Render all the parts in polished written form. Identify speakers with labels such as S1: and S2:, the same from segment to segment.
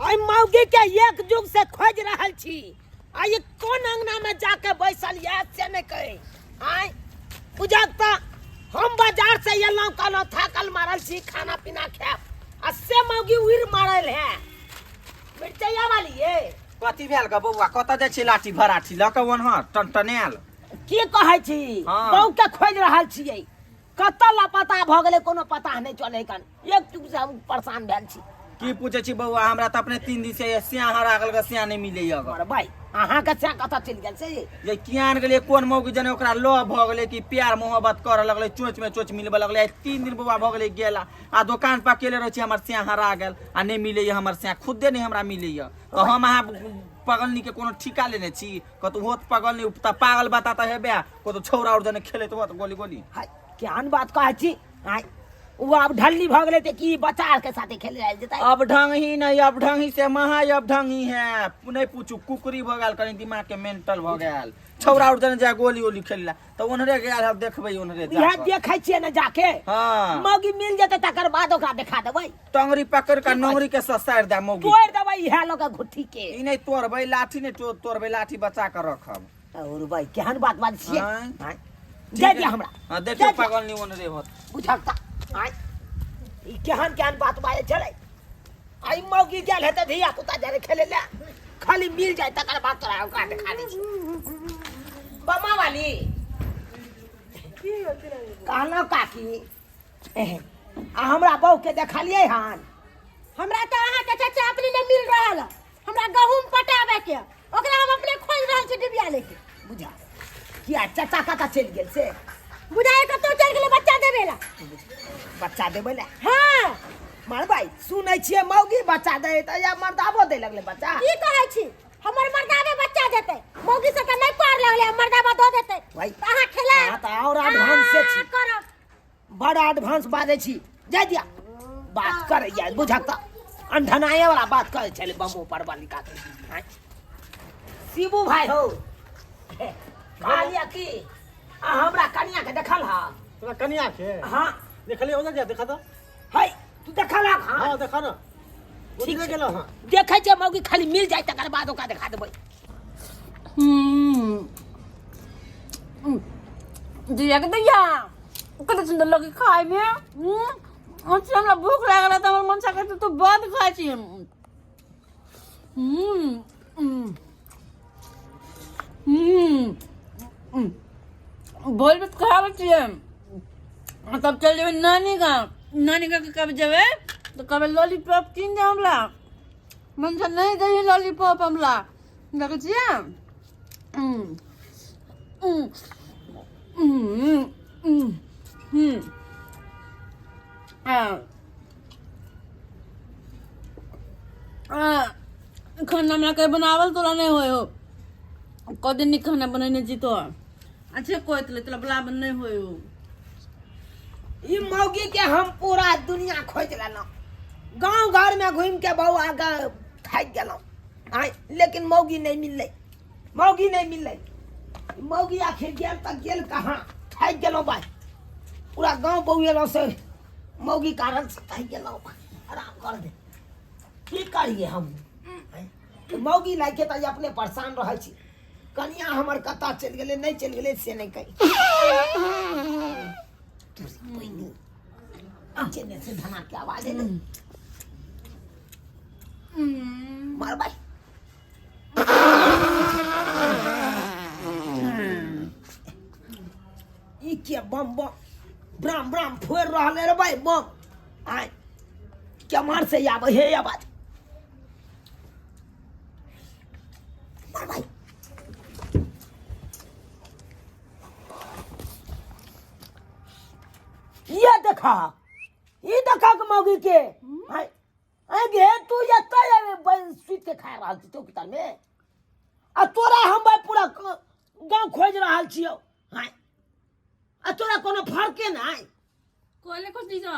S1: एहि मौगी के एक युग से खोजि रहल छी आ ई कोन अंगना में जाके बैसल यऽ से नहि कहे। आय बुझक तऽ हम बाजार से एलहुँ, कहलहुँ थाकल मारल छी, खाना पीना खायब, आ से मौगी उड़ि मारल है। मिरचैया वाली ये
S2: कथी भेल ग बौआ? कतऽ जाइ छी लाठी भराठी लऽ कऽ ओनहर टनटनायल?
S1: की कहै छी?
S2: हाँ।
S1: बहू के खोजि रहल छियै, कतऽ लापता भऽ गेलै कोनो पता नहि चलै। कन एक चुप से हम परेशान भेल छी।
S2: की पूछै छी बौआ, हमरा तऽ अपने 3 दिन से स्याह हरा गेल ग, स्याह नहि मिलैया ग।
S1: अरे भाई, अहाँके स्याह कतऽ चलि गेल से?
S2: जे कियान गेलै कोन मौगी जने ओकरा लव भऽ गेलै कि प्यार मोहब्बत करऽ लगलै, चोच में चोच मिलबऽ लगलै। आइ 3 दिन बौआ भऽ गेलै गेला आ दोकान पर अकेले रहै छी, हमर स्याह हरा गेल आ नहि मिलैया हमर स्याह, खुदे नहि हमरा मिलैया। तऽ हम अहाँ पगलनी के कोनो ठीका लेने छी? कतौ होत पगलनी तऽ पागल बता तऽ हेबे, कतौ छौड़ा और जने खेलैत होत गोली गोली।
S1: हाय, केहन बात कहै छी? आँय, ओ आब ढल्ली भऽ गेलै तऽ की बच्चा आरके साथे खेले जाय जेतै?
S2: अब ढंग ही नहीं, अब ढंग ही से महा अब ढंग ही है। नहीं पूछू, कुकरी भऽ गेल, कनी दिमाग के मेंटल भऽ गेल। छौड़ा उड़ जने जाय गोली ओली खेलला तऽ ओन्हरे गेल है, देखबै ओन्हरे जा
S1: इएह
S2: कऽ।
S1: देखै छियै ने जाके।
S2: हाँ।
S1: मौगी मिल जेतै तकर बाद ओकरा देखा देबै।
S2: टंगरी पकड़ के नंगरी के ससारि दे मौगी।
S1: तोड़ि देबै इएह लऽ कऽ घुट्ठी के।
S2: ई नहीं तोड़बै लाठी, नहीं तोड़बै लाठी, बचा के रखब।
S1: और भाई, केहन बात बात छियै?
S2: आँय।
S1: आँय। दे दिया हमरा।
S2: हाँ, देखियौ।
S1: दे दिया।
S2: पागल नहीं ओन्हरे होत।
S1: बुझल तऽ आँय, ई केहन केहन बात बाजै छलै? आई मौगी गेल हेतै धिया पुता जरे खेले ले, खाली मिल जाए तकर बाद तोरा ओकरा देखा दै छी। बमा वाली कहलहुँ काकी, आ हमरा बहू के देखलियै हन?
S3: हमरा तऽ अहाँके चाचा अपने नहि मिल रहल है। हमरा गहूम पटाबे के, ओकरा हम अपने खोजि रहल छी डिबिया लेके।
S1: बुझा किया चाचा कतऽ चलि गेल से?
S3: बुझाए कतौ चलि गेलै बच्चा देबे ला।
S1: बच्चा देबै ला?
S3: हाँ।
S1: मरबै सुनै छियै मौगी बच्चा दै तऽ या मर्दाबो दै लगलै बच्चा।
S3: की कहै छी? हमर मर्दाबे बच्चा देतै, मौगी से तऽ नहि पार लगलै, मर्दाबा दऽ देतै।
S1: भाई,
S3: तऽ अहाँ खेला
S1: अहाँ तऽ आओर एडवांस से छी।
S3: करब।
S1: बड़ एडवांस बाजै छी। जाय दिया, बात करैया बुझक तऽ अंधनाए वाला बात करै छलै बमो पर वाली काकी। आँय। शिबू भाई हो, कहलिया की आ हमरा कनिया के देखल हा?
S4: तोरा कनिया के?
S1: हाँ।
S4: देखलियै ओने जा, देखा तऽ।
S1: है तू देखल हा?
S4: हाँ देखा ना,
S1: ठीक
S4: उधरे
S1: छै।
S4: गेलो। हाँ।
S1: देखै छै मौगी, खाली मिल जाय तकर बाद ओकरा देखा देबै।
S5: जिया के दैया कते सुंदर लगे खाय में। अच्छा, हमरा भूख लागल है तऽ हमर मन चाहे तो बद खाय छी। हम्म हम्म हम्म भोज में खाबै छियै आ तब चल जेबै नानी गाँव। नानी गाँव के कब जेबै तऽ कहबै लॉलीपॉप कीन दे हमरा। मन से नहीं दही लॉलीपॉप हमरा, देखै छियै। हम्म हम्म हम्म हम्म हम्म आ आ खाना हमरा के बनावल तोरा नहीं होय हो। क दिन नीक खाना बनेने छी तो अच्छे कहैत रहे तोरा बराबर नहीं होय हो।
S1: ई मौगी के हम पूरा दुनिया खोजि लेलहुँ, गाँव घर में घूमि के बौआ के थाकि गेलहुँ आँय, लेकिन मौगी नहीं मिललै, मौगी नहीं मिललै। मौगी आखिर गेल तऽ गेल कहाँ? थाकि गेलहुँ भाई, पूरा गाँव बौएलहुँ से मौगी कारण से थाकि गेलहुँ। आराम कर दे, की करिए हम? आँय, मौगी लाइके तऽ अपने परेशान रहै छी। कनिया हमर कतऽ चलि गेलै, नहि चलि गेलै से नहि कही। चेने से धना के आवाज एलै। मार भाई, ई के बम बम ब्राम ब्राम फोड़ रहल है रे भाई बम? आय, केम्हर से आबै हे आवाज? मार भाई, ये देखा, ई देखा के मौगी के। आय आय गे, तू एतऽ आबि सुति के खा रहल छी चौकी तर में, आ तोरा हम भाई पूरा गाँव खोजि रहल छियौ। आय, आ तोरा कोनो फर्के नहि?
S5: कोयले खोजली जा।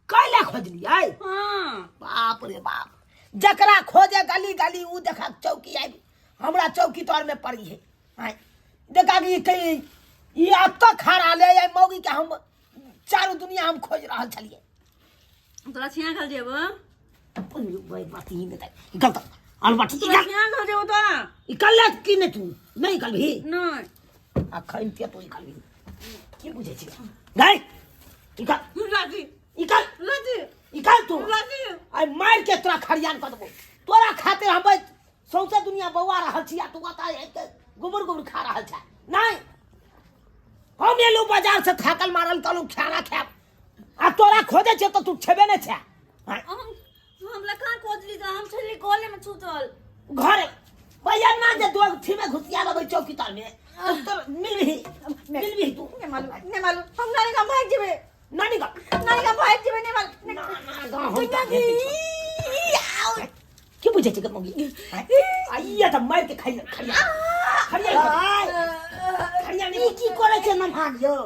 S1: कैले खोजलियै?
S5: हाँ।
S1: बाप रे बाप, जकरा खोजे गली गली उ देखा चौकी आबि हमरा चौकी तर में पड़ी है। आय देखा कि कहीं ई अब तक खड़ा ले आय मौगी के, हम चारू दुनिया हम खोज रहल छलियै।
S5: तोरा छिया खल जेबो।
S1: बात ही नहीं निकल तो अलबट
S5: तू
S1: निकल
S5: यहाँ घर जेबो तो
S1: निकल ले की नहीं तू नहीं निकल भी
S5: नहीं
S1: अखन के तू निकल भी की बुझै छी गए निकल
S5: राजी
S1: निकल
S5: राजी
S1: निकल तू
S5: राजी
S1: आइ मार के तोरा खरियान कऽ देबो तोरा खातिर हम सौंसे दुनिया बौआ रहल छी आ तू ओतऽ आबि कऽ गोबर गोबर खा रहल छै नहि हम एलहुँ बाजार से थाकल मारल कहलहुँ खाना खायब आ तोरा खोजै छियै तऽ तू छेबे नहि छै आँय,
S5: हम हमरा कहाँ खोजली तो हम छली कॉले में छूतल
S1: घरे भैया ना जे दो थी में घुसिया लेबै चौकी तर में तो तोर मिलबही मिलबही तू
S5: नहीं मालूम नहीं मालूम हम नानी का भाग जेबे
S1: नानी का
S5: नानी का भाग जेबे नहीं मालूम
S1: ना ना गाँव हम तऽ भेटै छौ। की बुझै छै मौगी आइया तऽ मारि के खाइ खरिया खरिया खरिया
S6: ई की करै छै नमहान यौ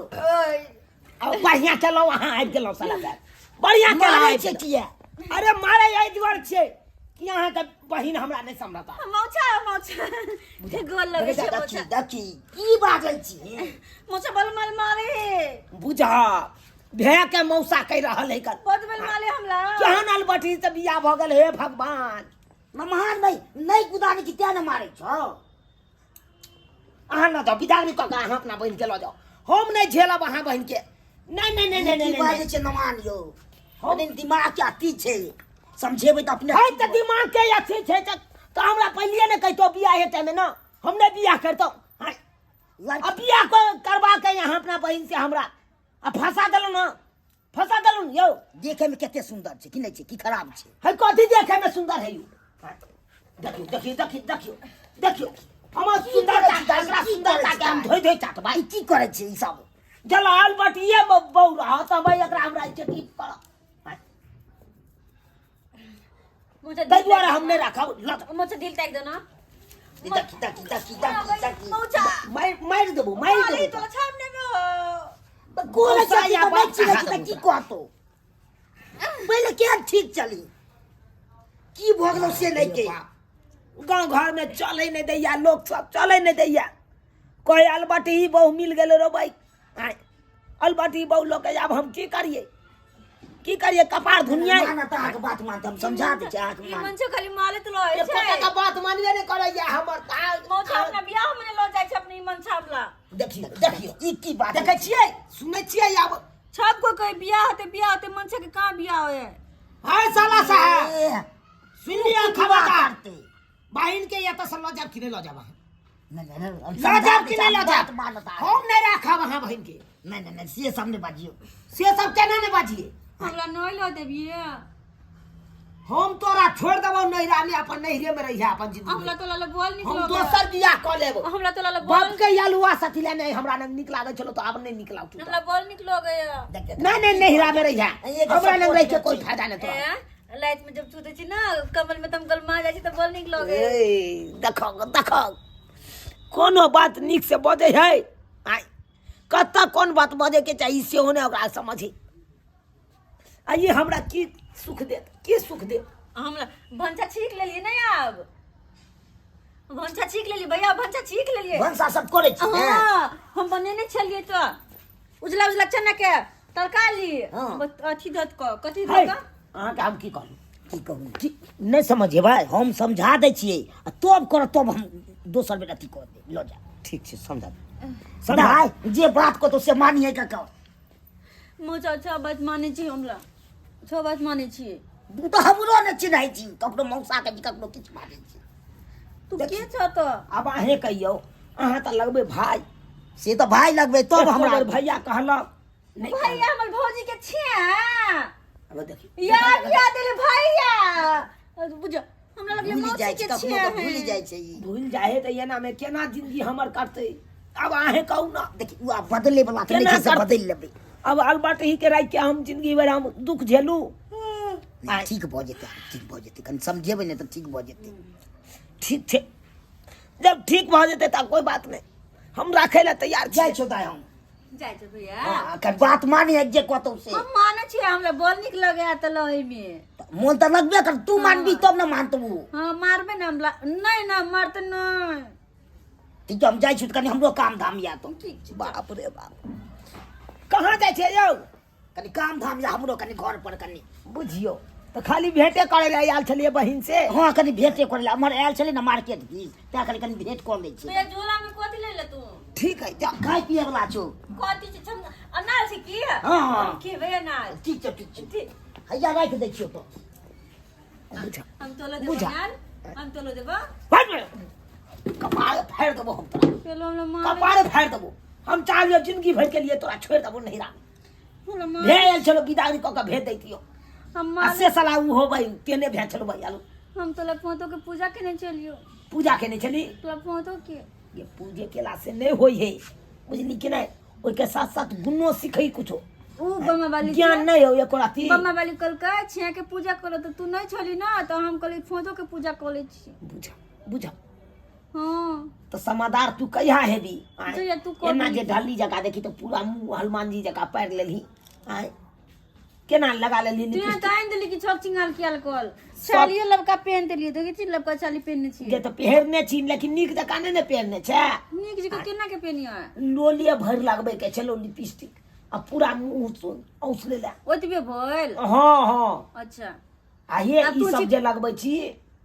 S1: अब बढ़िया केलहुँ अहाँ आबि गेलहुँ साला साहब बढ़िया केलहुँ
S6: मारै
S1: आबि
S6: छै
S1: गेलहुँ।
S6: किया
S1: अरे मारे एहि दुआरे छियै कि अहाँके बहिन हमरा नहि समझता
S5: मौछा मौछा गोल लगे छै
S6: देखी
S5: मौछा
S6: देखी की बाजै छी
S5: मौछा बल मल मारे
S1: बुझा भै के मौसा कहि रहल है कर
S5: बहुत बल मारे हमरा
S1: केहन अलबटी से बियाह भऽ गेल हे भगवान
S6: नमहान भाई नहि कुदानी छी तें ने मारै छौ
S1: अहाँ न जाओ विदा कऽ के अहाँ अपना बहिन के लऽ जाओ हम नहि झेलब अहाँ बहिन के नहि नहि नहि नहि
S6: की
S1: नहि
S6: बाजै
S1: नहि
S6: छै नमहान यौ हम दिमाग के अथी छै समझेबै तऽ अपने
S1: है तऽ दिमाग के अथी छै तऽ तऽ हमरा पहिले नहि कहितो बियाह टाइम में ना हम नहि बियाह करतौ हाँ, आ बियाह करवा के यहाँ अपना बहिन से हमरा आ फंसा देलहुँ ना फंसा देलहुँ यौ
S6: देखे में कते सुंदर छै कि नहि छै की खराब छै
S1: है कथी देखे में सुंदर है यौ देखियौ देखियौ देखियौ देखियौ देखियौ हमर सुंदरता के हमरा सुंदरता के हम धोइ धोइ चाटबै
S6: ई की करै छै ई सब
S1: जलाल बटिए बौ रहत हम एकरा हमरा जे की करब
S5: मुझे
S1: ताहि दुआरे हम नहि राखब लऽ जाउ।
S5: मुझे दिल ताक दो ना
S6: देखी देखी देखी देखी देखी
S5: मौचा
S1: मारि मारि देबो मारि
S5: मारे
S1: देबो
S5: तो छामने में हो
S6: कोन
S1: मौसा
S6: छै
S1: या
S6: तऽ
S1: बाप
S6: नहि चिन्है
S1: कहा
S6: छी तऽ
S1: देबो
S6: की कहतौ पहिले केहन ठीक चली की भऽ गेलौ से नहि के
S1: गाँव घरमे चलै नहि दैया लोक सब चलै नहि दैया कहै अलबट ही बहु मिल गेलै रो भाइ आँय अलबट ही बहु लऽ के आब हम की करियै की करिए कपार धुनिया
S6: मानत अहाँके बात मानत हम समझा दै छी अहाँके
S5: ई
S6: मान
S5: मन खाली मारैत रहै
S1: एको
S5: छै
S1: टका बात मानबे नहि करैया हमर
S5: मौसा अपना बियाह में लऽ जाइ छै अपने ई मनसा वाला
S1: देखियौ देखियौ
S6: ई की बात
S1: देखै छियै सुनै छियै आब
S5: सब को कहे बियाह होते बियाह होते मनसा के कहाँ बियाह होए
S1: हाय साला साहब
S6: ए,
S1: सुन लिअ
S6: की बात
S1: खबरदार
S6: करतै?
S1: बहिन के एतऽ से लऽ जायब कि नहि लऽ जायब अहाँ
S6: नहि, नहि, नहि, हम
S1: लऽ
S6: समझा
S1: जायब
S6: दै
S1: कि
S6: छी,
S1: नहि लऽ
S6: बात
S1: जायब
S6: मानत अहाँके।
S1: हम नहि राखब अहाँ बहिन के
S6: नहि नहि नहि से सब नहि बाजियौ
S1: से सब केना नहि बाजिए
S5: हमरा नहीं लऽ देबिए
S1: हम तोरा छोड़ देबौ नैहरा में अपन नैहरे में रहिया अपन जिंदगी
S5: हमरा तो लाला बोल
S1: हम
S5: निकलो
S1: दोसर बियाह कऽ लेब
S5: हमरा तो लाला
S1: बाप
S5: बोल
S1: के आलुआ साथी ले नहीं हमरा लग नीक लागै छलो तो आब नहीं नीक लागतो
S5: हमरा बोल निकलो गया
S6: देख, देख,
S1: नहीं नहीं नैहरा में रहिया
S6: एगो
S1: हमरा लग रह के
S6: सपोर्ट
S1: कोई
S6: छै।
S1: फायदा नहीं तोरा
S5: ए लाइट में जब छूते छी ना कमल में तम गलमा जाइ छी त बोल निकलो गए
S1: ए देखो देखो कोनो बात नीक से बजै है आय कतऽ कोन बात बजै के चाही सेहो नहि ओकरा समझै आ ई हमरा की सुख देत की सुख देत
S5: हमरा भनसा छीक लेलिए नहीं आब भनसा छीक लेलिए भैया भनसा छीक लेलिए
S6: भनसा सब करै छी ने
S5: हाँ हम बनेने छलिए तो उजला उजला चना के तरकारी
S6: हाँ।
S5: अथी धत क कथी
S1: है
S5: धत क
S1: अहाँके हम की कहलहुँ
S6: की कहू
S1: की नहि समझेबै
S6: हम समझा दै छियै आ तब कर तब हम दोसर बेर अथी कऽ देब लऽ जा
S1: ठीक छै समझा
S6: समझा जे बात कहतौ से मानिए के कह
S5: मोचा अच्छा बात मानै छी हमरा छो बात मानै छी
S6: तू तऽ हमरो नहि चिन्है छी ककरो मौसा के ककरो किछु मानै छी
S5: तू के छ तो
S1: आब अहें कहियौ अहाँ तऽ लगबै भाय
S6: से तऽ भाय लगबै तब
S1: एको
S6: हमरा
S1: बेर भैया कहलक नहि
S5: भैया हमर भौजी के छिया
S1: अब देखियौ
S5: याद याद एले भैया बुझ हमरा लगले
S6: भूलि
S5: मौसी
S6: जाइ छै
S5: के
S6: कखनो
S5: छिया
S6: तऽ भूलि जाइ छै ई
S1: भूलि जाइ है तऽ एना मे केना जिंदगी हमर कटतै अब अहें कहू ना
S6: देखी ओ आब बदले वाला तऽ नहि
S1: केना
S6: छै से
S1: करतै?
S6: बदलि लेबै
S1: अब अलबर्ट ही के राखि के हम जिंदगी भरि हम दुख झेलू
S6: नहि, ठीक भऽ जेतै ठीक भऽ जेतै कनि समझेबै ने तऽ ठीक भऽ जेतै
S1: ठीक छै जब ठीक भऽ जेतै तब कोई बात नहि हम राखै लए तैयार
S6: जाइ
S1: छी
S6: छौ दाइ हम
S5: जाइ छै भैया
S6: हँ, कनि बात मानी है जे कहतौ से
S5: हम मानै छियै हमरा बोल नीक लगैया तऽ लहै मे
S6: तऽ मोन तऽ लगबे कर तू मानबी तब ने मानतौ ओ
S5: हँ मारबै ने हमरा नहि ने मारतै नहि
S6: ठीक छै हम जाइ छी तऽ कनि हमरो काम धाम या तो
S5: ठीक छै
S1: बाप रे बाप कहाँ जाइ छियै यौ
S6: कनि काम धाम या हमरो कनि घर पर कनि
S1: बुझियौ तऽ खाली भेंटे करे लए आयल छलियै बहिन से।
S6: हँ, कनि भेंटे करे लए, हमर आयल छलै ने मार्केट दिस, तैं कहली कनि भेंट कऽ लै छी।
S5: तो झोला में कथी ले ले तू?
S1: ठीक है, जा।
S6: खाय पिए वाला छौ।
S5: कथी छै? अनार छै की?
S6: हँ, हँ।
S5: हम खेबै अनार।
S6: ठीक छै, ठीक छै।
S5: ठीक।
S6: हैया राखि दै छियौ तऽ।
S1: बुझा।
S5: हम तोलो देबो।
S1: बुझा।
S5: अनार हम तोलो देबो।
S1: भाग बे। कपार फाड़ि देबो हम तोरा।
S5: चलो हमरा माँ।
S1: कपार फाड़ि देबो हम। चाहलियो जिंदगी भरि के लिए तोरा छोड़ि देबो नहिरा।
S5: हमरा माँ।
S1: भे आयल छलो, बिदागरी कऽ के भेज दैतियो।
S5: हम
S1: आ
S5: माँ
S1: से साला ओ होबै तेने भेल छलो भाई आलू।
S5: हम तोला पोतो के पूजा केने चलियो।
S1: पूजा केने छली?
S5: तोला पोतो के।
S1: ये पूजे केला से नहीं होई है, बुझली कि नहीं? ओहि के साथ साथ गुणो सीखै कुछो।
S5: ऊ बम्मा वाली
S1: ज्ञान नहीं हो एको राती।
S5: बम्मा वाली कहलकै छिया के पूजा करो, तऽ तू नहीं छली ना, तऽ हम कहली फोटो के पूजा कऽ लै छी।
S1: बुझा बुझा।
S5: हाँ।
S1: तो समादार तू कहिया हेबी? आँय?
S5: जहिया तू कहबी।
S1: एना जे ढल्ली जका देखी तऽ पूरा मुँह हनुमान जी जका पारि लेलही। आँय, केना लगा लेलही
S5: तू यहाँ
S1: लिपस्टिक?
S5: तऽ आनि देली कि छक चिंगाल कियाल कल साड़ियो लबका पहन देलियै, देखै छी लबका साड़ी पहनने
S1: जे
S5: छियै।
S1: तऽ पहिरने छी, लेकिन नीक जकाँ नहि ने पहिरने छै।
S5: नीक जकाँ केना के पहनियै?
S1: लोलिए भरि लगबै के छै लिपस्टिक आ पूरा मुँह औंस ले।
S5: ओतबे भेल?
S1: हँ हँ।
S5: अच्छा।
S1: आ हे
S5: आ
S1: ई
S5: तू
S1: सब
S5: छी-
S1: जे लगबै छी,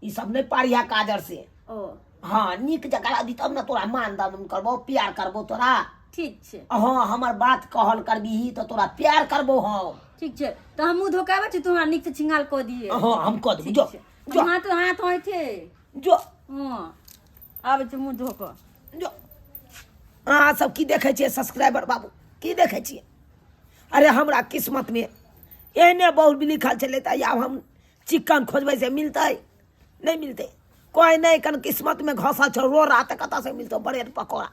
S1: ई सब नहि पारिहा काजर से।
S5: ओ।
S1: हँ, नीक जकाँ रहबी तब ने तोरा मान दान करबो, प्यार करबो तोरा।
S5: ठीक छै।
S1: हँ, हमर बात कहल करबीही तऽ तोरा प्यार करबो हम।
S5: ठीक छै, तऽ हम मुँह धोकाबै छी, तू हमरा नीक से छिंगाल कऽ दिहे।
S1: हँ, हम कऽ देबो।
S5: ठीक
S1: जो।
S5: छै।
S1: जो।
S5: हम हाथ हाथ होइ छै।
S1: जो।
S5: हँ, आबै छी मुँह धो कऽ।
S1: जो। अहाँ सब की देखै छियै सब्सक्राइबर बाबू, की देखै छियै? अरे, हमरा किस्मत में एहने बहुत लिखल छलै तऽ आब हम चिकन खोजबै से मिलतै? नहि मिलतै। कोइ नहि कन किस्मत में घसल छौ रोड़ा तऽ कतऽ से मिलतौ ब्रेड पकौड़ा?